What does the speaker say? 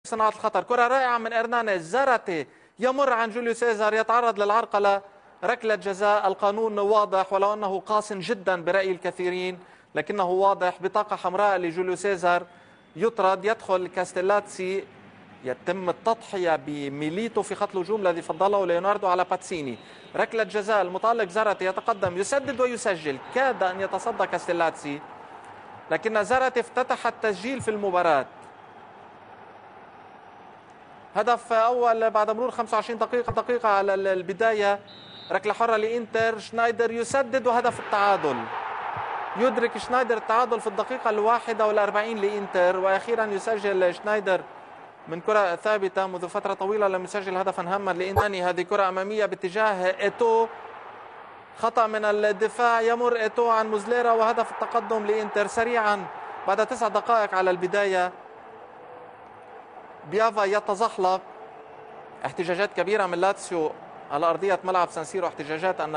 صناعة الخطر. كرة رائعة من إرنانيز، زاراتي يمر عن جوليو سيزار، يتعرض للعرقلة، ركلة جزاء. القانون واضح ولو أنه قاس جدا برأي الكثيرين، لكنه واضح. بطاقة حمراء لجوليو سيزار، يطرد، يدخل كاستيلاتسي، يتم التضحية بميليتو في خط الهجوم الذي فضله ليوناردو على باتسيني. ركلة جزاء، المتألق زاراتي يتقدم، يسدد ويسجل، كاد أن يتصدى كاستيلاتسي، لكن زاراتي افتتح التسجيل في المباراة. هدف أول بعد مرور 25 دقيقة على البداية. ركلة حرة لإنتر، شنايدر يسدد وهدف التعادل. يدرك شنايدر التعادل في الدقيقة 41 لإنتر، وأخيرا يسجل شنايدر من كرة ثابتة. منذ فترة طويلة لم يسجل هدفا هاما لإنتر. هذه كرة أمامية باتجاه إيتو، خطأ من الدفاع، يمر إيتو عن موزليرا وهدف التقدم لإنتر سريعا بعد 9 دقائق على البداية. بيافا يتزحلق، احتجاجات كبيرة من لاتسيو على أرضية ملعب سان سيرو، احتجاجات أن